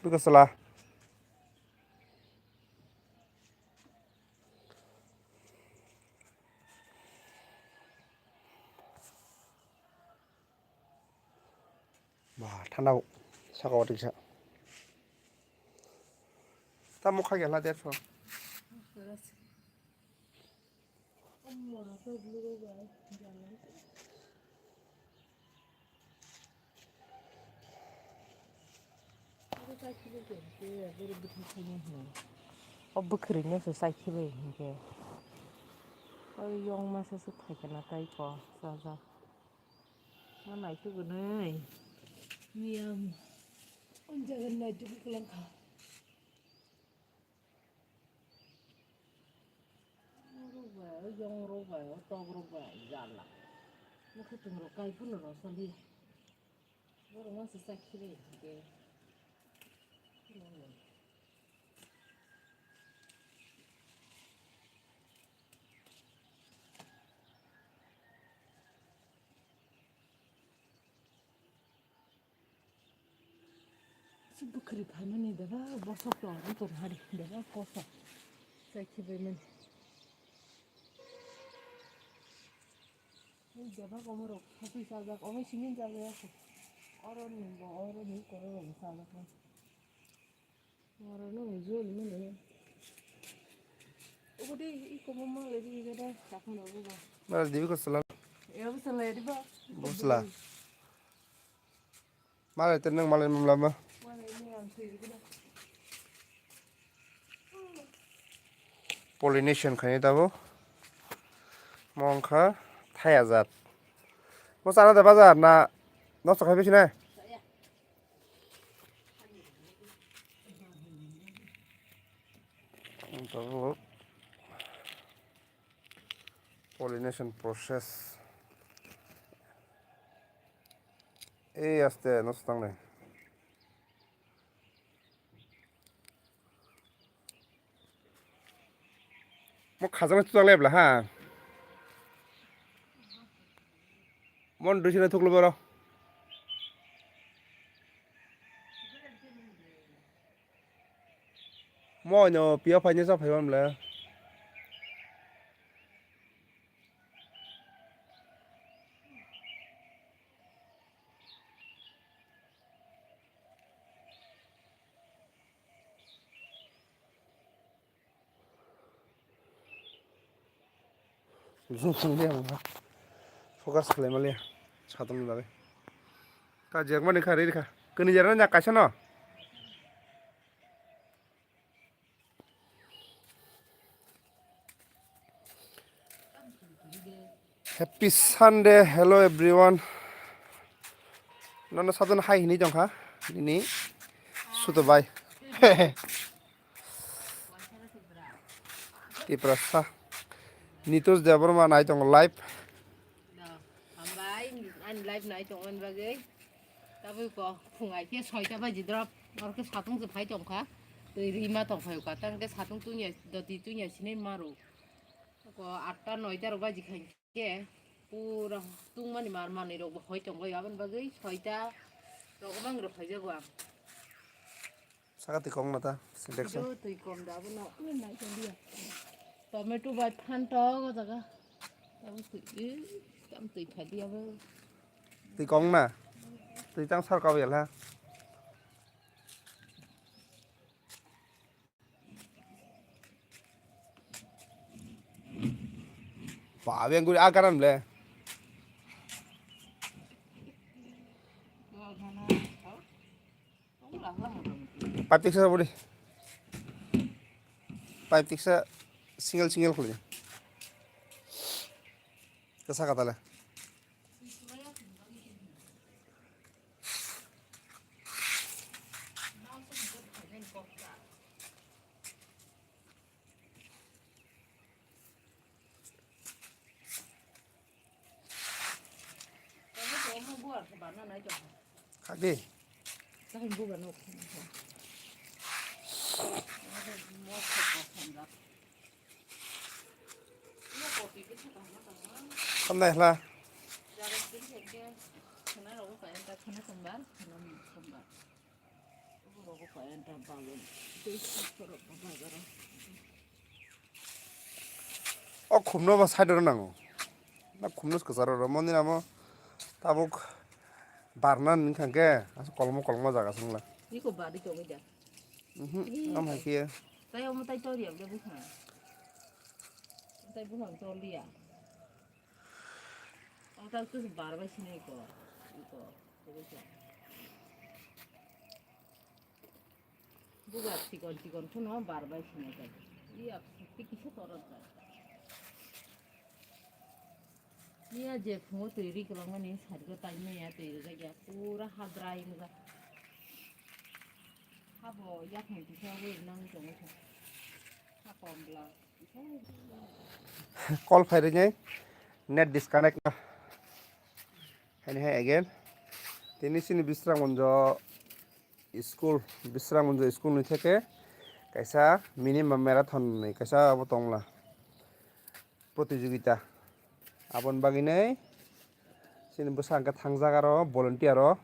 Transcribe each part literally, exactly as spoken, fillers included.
Bwkha chwla. Ba, thanda o. Saka o tiksa. Tamo kha gela derso. O bwkhwrwino se chai khibai hinkhe. O yong masa se phaikhe na tai ko chaja. Ma naituk gwnwi. Miyam. O jaga naituk kwlwng kha. Rok bai, o yong rok bai, o tok rok bai, jala. Mwkhwtwng rok kai phano rw sali. Borok no se chai khibai hinkhe. Bwkhwrwi phaimani bebak bosok tong wng tong hari, bebak kosa. Chai khibaimani. Bebak omo rok khapui chajak, omo simi chajak. Oro ni bo, oro ni koro rok chajak. Oro no jol mani. Obo de iko mo ma le di ga da, sakma obo ba. Mara dibi ko salam. E obo salam ya di ba. Bosla. Malai tei nwng malai mamla ma. Pollination khainai tabuk. Mo wngkha thai ajat. Bo chana da bazar na nosto khai bisinai? Tabuk pollination process. Ei aste nosto tangnai. Mo khajana chuchak lebla ha. Mon dusina thuklo boro. Mo no pia phai ni sa phai bam le. Focus khlai maliya. Satung ni bagwi. Ka jermani kha, riri kha. Kani jermani na kaisa no? Happy Sunday, hello everyone. Nono sadon hai hini tongkha, nini suto bai. Tiprasa. Nitus Debbarma nai tongo live. Hambai, ani live nai tongmani bagwi. Tabuk ko phung ai khe soita baji drop, oro khe satung se phai tongkha. Twi rima tongphai kha, tang khe satung tunya, doti tunya sinai maro. Ko atta noita rok baji kha khe pura tungmani mar manwi rok bo hoi tongbai, aboni bagwi soita rok bang rok phaijago ang. Saka twi kong na ta, selection. Jo twi kom da, abono nai tong dia. Tomato bai phan to o jaga. Tam twi, eh, tam twi phai dia bo. Twi kong na? Twi tang sar kau ya la. Ba, beng guri agaran ble. Pipe tiksa budi. Pipe tiksa single single khulai. Kesa katale. Khakdi. Khamnai hla. O khumno ba side ro nango. Na khumno kwcharo ro moni namo tabuk barna ni thangke asa kolmo kolmo jaga songla. Iko badi to gida. Mhm. Am hai kiye. Tai omo tai tori abde bukha. Tai bukha tori ya. Omo tai kuch bar bai sinai ko. Iko. Buga chikon chikon phano bar bai sinai kha. Iya, kisa torok jai. Iya je phungo twi ri kwlangmani side o tai maya twi rijak ya. Pura ha dry wngkha. Habo yakhang kisa wi nang tongo kha. Ha kom bla. Call phai rinai net disconnect na. Hani hai again. Tini sini Bisramganj school, Bisramganj school ni theke kaisa minimum marathon ni kaisa abo tongla protijogita. Aboni bagwi nei sini bwsa hwnkhe thangjak aro volunteer o.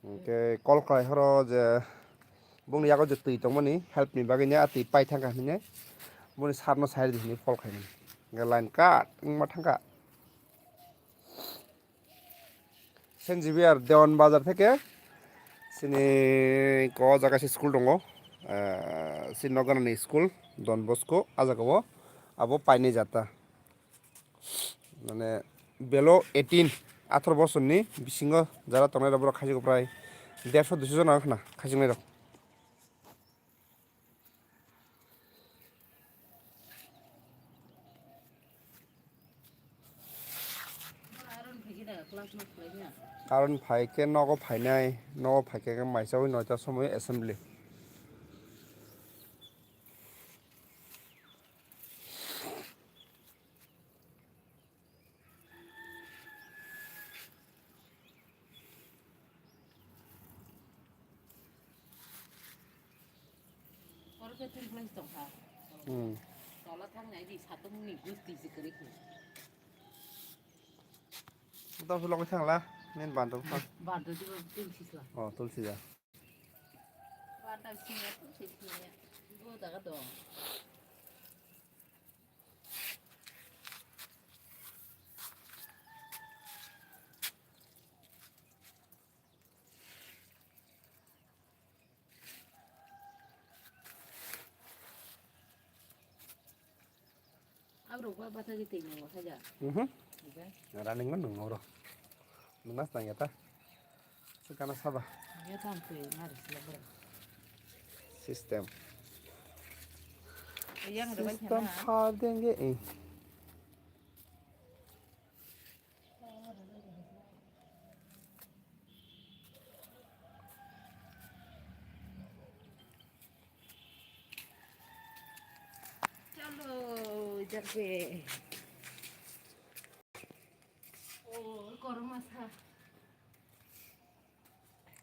Hwnkhe call khlai horo je bongni yago je twi tongmani help ni bagwi ne a twi pai thangkha hinwi boni sir no sai di hinwi call khaimani. Hwnkhe line cut wngma thangkha. Saint Xavier Dewan Bazar theke sini ko jaga se school tongo. Ah, sini nokgana ni school Don Bosco a jaga o abo painai jata. Mane below eighteen, atharo bosorni bisingo jara tongnai rok borok khaisok prai derso duiso jona wngkha na khaijaknai rok. Aron phai khe nogo phainai, nogo phai khe maisa oi noita somoi assembly. Oro khe twi place tongkha. Hmm. Tola thangnai di satung ni gusti se kwrwi khe. Tamo se logwi thangla, main bando. Bando di twi sisla. Oh, tulsi da. Bando singa tulsi singa. Bo daga dong. Abrok ba bata di tei nang wasa ja. Mhm. Oke. Running man nang oro. Nang nas nang yata. Sukana saba. Ya tam tu na ri sila bro. System. Yang ada banyak. System na. Phar denge eh. Chalo, idhar se. Oh, korma sa.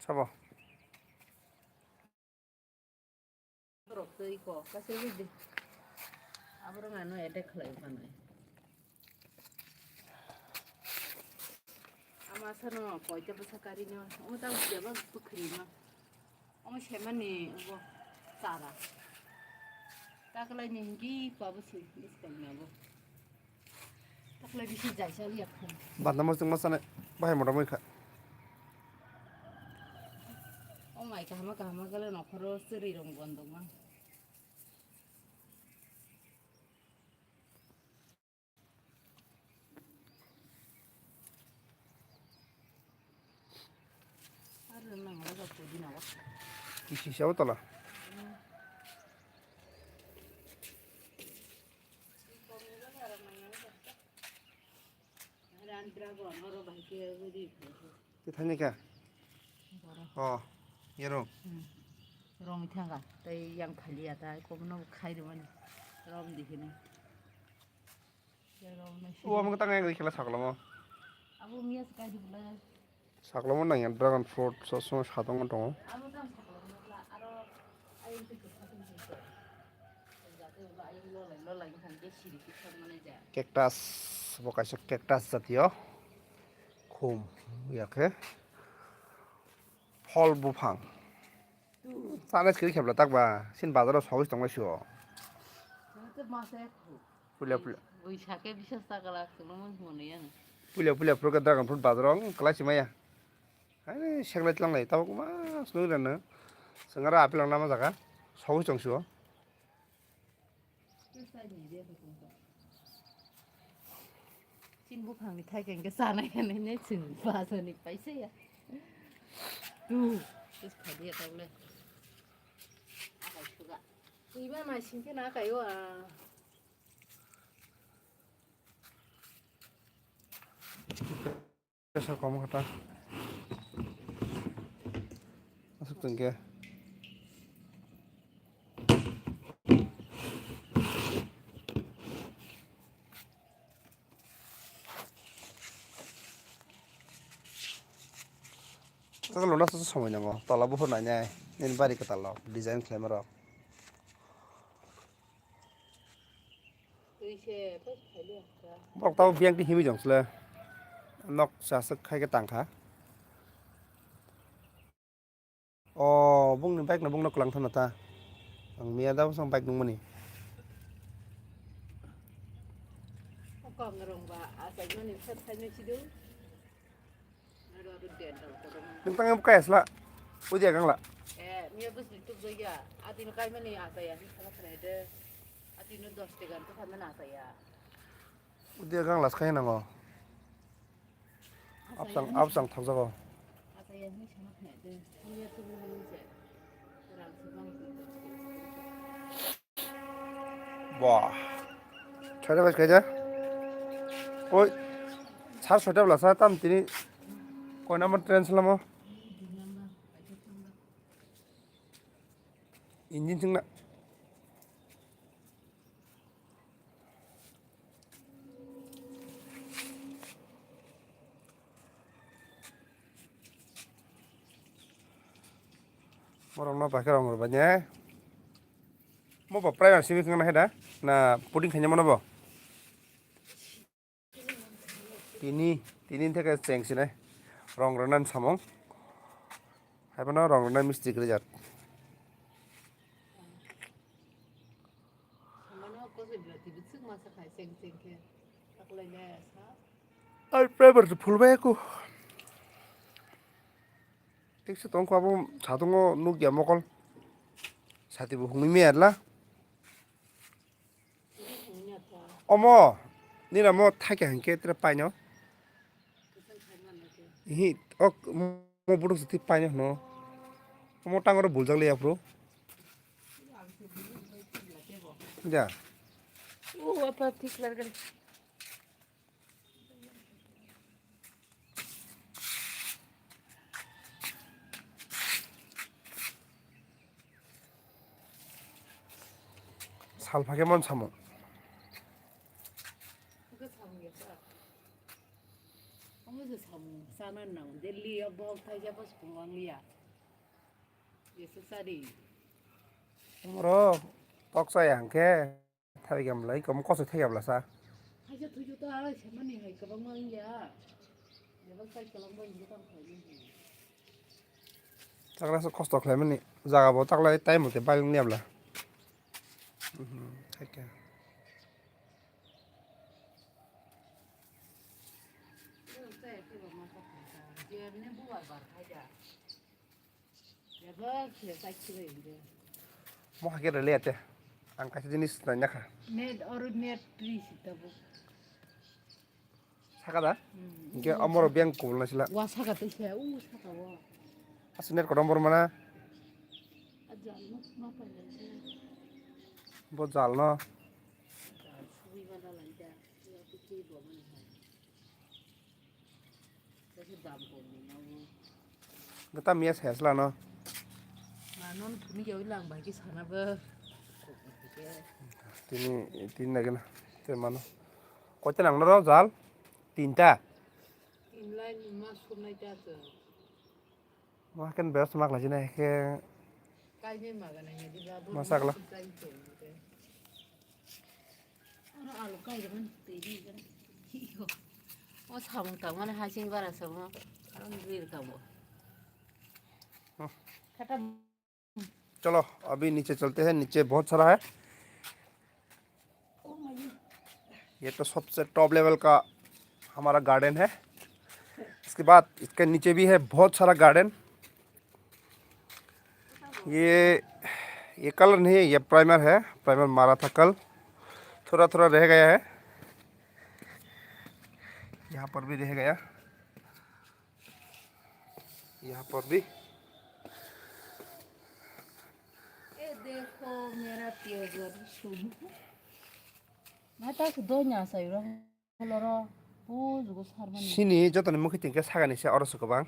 Sabo. Borok twi kok kaisa rwdi. Aborok ano attack khlai mano. Ama sano koita bwsa karino. Omo ta jaba bwkhri no. Omo semani obo chara. Taklai ni hingi pa bwswi bwswk ni obo. Taklai bisi jaisa liya phone. Banda mosong masane bahai mota moi kha. O mai kahama kahama gale nokhoro chwrwi rong bondo ma. Kisi sabo tola. Tithani kha? Oh, yero. Rom thanga, tei yang phalia ta, komono khai rwmani. Rom dihini. O, omo tang yang khela saklamo. Abo miya se kai dibla. Saklamo nang yang dragon fruit so so satong tongo. Abo tang saklamo la aro ayang tu. Cactus, bo kaisa cactus jatiyo. Khum, yakhe. Phol buphang. Sana skiri khebla takba, sin bazaro sogwi tongma sio. Ito masa ekho. Puila, puila. Ui sake bisa sakala, kuno mun mone yang. Puila, puila, fruit ka dragon fruit bazaro, ang kalai simaya. Hai, seklai tlanglai, tabo kuma, snui rana. Sengara apel ang nama jaga, sogwi tong sio. Chin buphangni thai khe hwnkhe chanai hwnwi ne chwng bazarni paisa ya. Tu, tus khadi ya tawle. Akai suga. Iba ma singkhe na akai o a. Tesa kom kata. Asuk tengke. Tesa luna tesa somoi nango. Tola buhur nanya. Nini bari kata lo. Design khlai maro. Borok tamo biyang twi himwi jong sle. Nok chaswk khai khe tang kha. O bungni bike no bungno kwlang thano ta. Ang miya da bwsang bike nungmani. Kokam rong ba asai mani sat khai nai sidu. Nung tang kaya sla. Udia gangla. Eh, miya bus ni tuk jaya. Ati no kai mani asa ya. Sama kena de. Ati no dos tegan to sama na asa ya. Udia gangla skaya nango. Absang, absang thakjago. Asa ya ni sama kena de. Miya tuk jaya. Rang sibang. Wah. Soita bai kaija. Oi. Sar soita bwla sa tam tini. Koi number train salamo. Engine singna. Borok no paikhe rong rwbaine. Mo bo primer simi khna hai da? Na puding khaina mano bo? Tini, tini theke cheng sinai. Rong rwnan samung. Hai bono rong rwnan misti grijak. Ai primer phulbai aku. Thik se tongkha bo satungo nukya mokol. Sati bo hwnwi maya la. Omo nira mo thaikha hinkhe tere paino. Hi ok mo buduk sati paino hwno. Omo tangoro buljak le aphuru. Ja. O apa thik largani. Sal phakhe mon samung. Omo se samung sana nang Delhi o bok thaisa bos phung wng liya. Yesu sari. Oro tok chaya hwnkhe. Thai gamla, i kom koso thai gamla sa. Thaisa thuju ta, semani hai kwbangma wngya. Level five kwlangma wngya tamo khlaimani. Chakra se kosto khlaimani. Jaga bo taklai time mote bai wngya bla. Mhm, thaikhe. Thaisa kwbangma sa khlaika. Jemne bubar bar khaida. Mo hakhe rele ate. Ang kaisa jinis nai nakha. Net oro net tri si tabuk. Saka da? Hmm. Hingke amoro biyang kubul na sila. Wa saka twi se, u saka wo. Asu net kodom bor mana? A jal no ma pa le se. Bo jal no. Jal sui mana lai da. Ya tu ki bo mana hai. Gata miya saya sela no. Manon phuni yawi lang bai ki sana bo. Tini, tini lagi na. Te mano. Koita nang noro jal? Tinta. Inlai ni ma surnai ta se. Mo haken bes mak lagi na ke. Kai ne maga na ya di ba. Masakla. Oro alu kai jaman twi di jaman. Iyo. O samung tangmani hasing bara samo. Karon rir kamo. Hmm. Kata. चलो, अभी नीचे चलते हैं, नीचे बहुत सारा है। ये तो सबसे टॉप लेवल का हमारा गार्डन है। इसके बाद इसके नीचे भी है बहुत सारा गार्डन। ये ये कलर नहीं है, ये प्राइमर है। प्राइमर मारा था कल, थोड़ा थोड़ा रह गया है। यहाँ पर भी रह गया, यहाँ पर भी। ए देखो मेरा प्याज अभी शुरू। मैं तो दो न्यासा रो। Sini jotoni mukhi tingkhe sakani se oro se kwbang.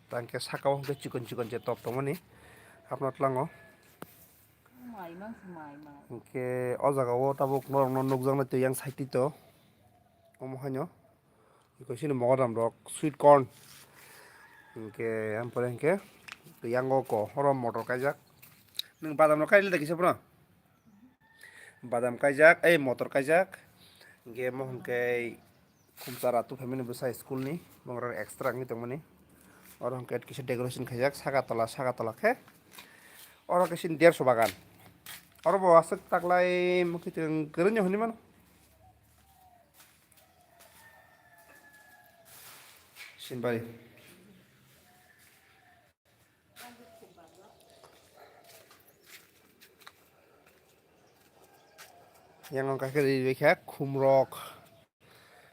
Tangkhe saka o hwnkhe chikon chikon je top tongmani. Hapna tlango. Hwnkhe o jaga o tabuk norokno nukjaknai twi yang side to. Omo haino. Iko sini mogodam rok, sweet corn. Hwnkhe ampore hwnkhe twi yango ko oro motor kaijak. Nwng badam rok kailai da kisa phano? Badam kaijak, ei motor kaijak. Hwnkhe mo hwnkhe khumchara tu family bwsa school ni, bongrok extra wngwi tongmani. Oro hwnkhe kisa decoration khaijak, saka tola, saka tola khe. Oro khe sini derso bagan. Oro bo aswk taklai mukhuitwng kwrwngno hwnwi mano. Sinbari. Yang wngkha khe ri bai kha khumrok,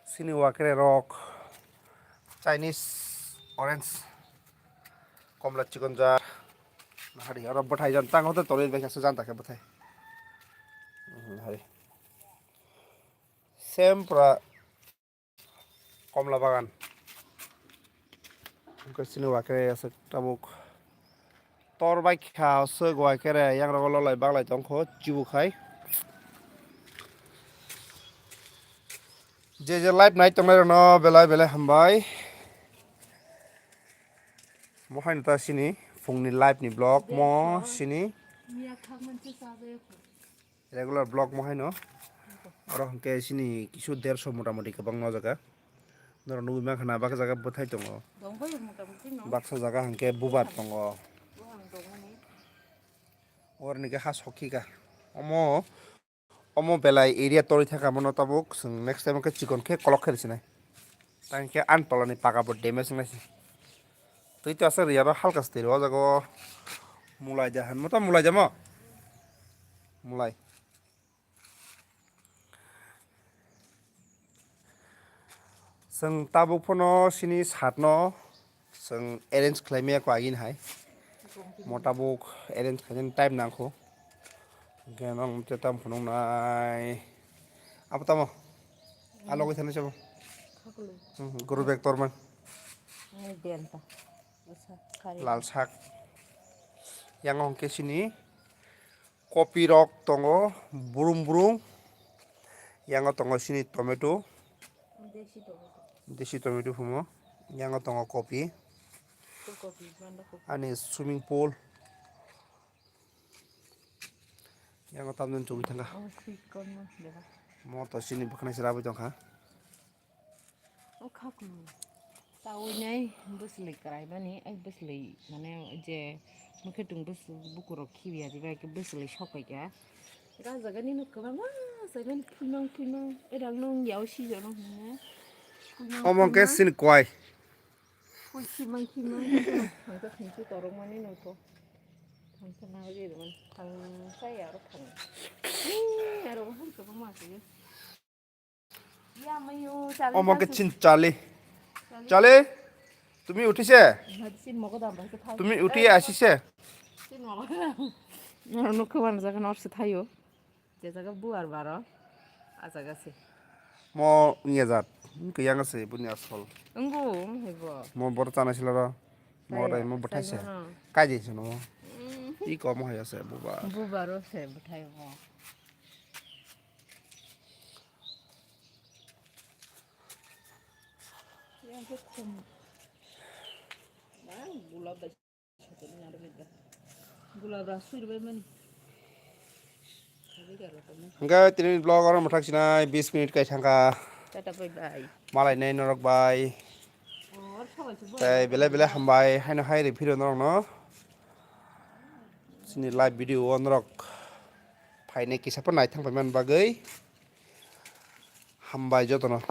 sini wakre rok, Chinese orange, komla chikon jar, hari oro bwthai jan tang hote tolwi bai kha se jan ta khe bwthai. Hmm, hari. Same pura. Komla bagan. Hwnkhe chini wakre aswk tabuk. Tor bai kha aswk wakre yang rogo lolai baglai tongkho chibu khai. Je je live nai tongnai rokno belai belai hambai. Mo haino ta sini phungni live ni vlog mo sini. Regular vlog mo haino. Oro hwnkhe sini kisu derso motamoti kwbangma o jaga. Norok nugwi mankha na baksa jaga bwthai tongo. Baksa jaga hwnkhe bubar tongo. Oro hwnkhe ha sokhi kha. Omo, omo belai area torwi thangkha, mono tabuk chwng next time khe chikon khe kolok khe rwsinai. Tang khe ani tolani paka bo damage wngnai se. Twi to aswk riyaro halka se twi rw o jaga o. Mulai da han mo to mulai da mo. Mulai. Chwng tabuk phano sini satno chwng arrange khlai maya kho agini hai. Mo tabuk arrange khlainani time nangkho. Hwnkhe nwng tei tamo phunuknai. Abo tamo? A logwi thani sabo. Khaklu. Hmm, guru bag torman. Ai, benta. Usa, kari. Lal sak. Yang hwnkhe sini kopi rok tongo, brum brum. Yang tongo sini tomato. Desi tomato. Desi tomato humo. Yang tongo kopi. Full kopi, banda kopi. Ani swimming pool. Yang tamjani chugwi thangkha. Oh, sweet corn mo, beba. Mo to sini bwkhanai se labwi tongkha. O khaklu. Tawi nai bwswlwi kwrai mani, ai bwswlwi mane je mukhe tung bwswlwi bukurok khibiya diba khe bwswlwi sokphaikha. Ga jaga ni nuk kwbangma saimani phimang phimang, ai rang nung yao sijano hwnwi. Omo khe sini kwai. Phimang phimang, thangsa thangsi torok mani nungkho. Thangsa nangri rwmani, thangsa ya aro thang. Ni aro bo hwn kwbangma aswk. Omo khe chin chale. Chale, tumi uthise? Tumi uthi asise? Nukhe wan jaga nor se thaio. Je jaga buar baro. A jaga se. Mo nge jat. Kiyang se buni asol. Ungu, hebo. Mo bor chana sila ro. Mo rai mo bwthai se. Kai je sino. Iko mo haya se buba. Buba ro se bwthai mo. Yang khe khum. Bang, gulab da. Gulab da sui bai mani. Hwnkhe tini vlog oro mwthak sinai bis minute kai thangkha. Tata bye bye. Malai nai norok bai. Tei belai belai hambai haino hai ri phiro norok no. Chini live video o norok phainai kisa pho naithang phaimani bagwi hambai jotono.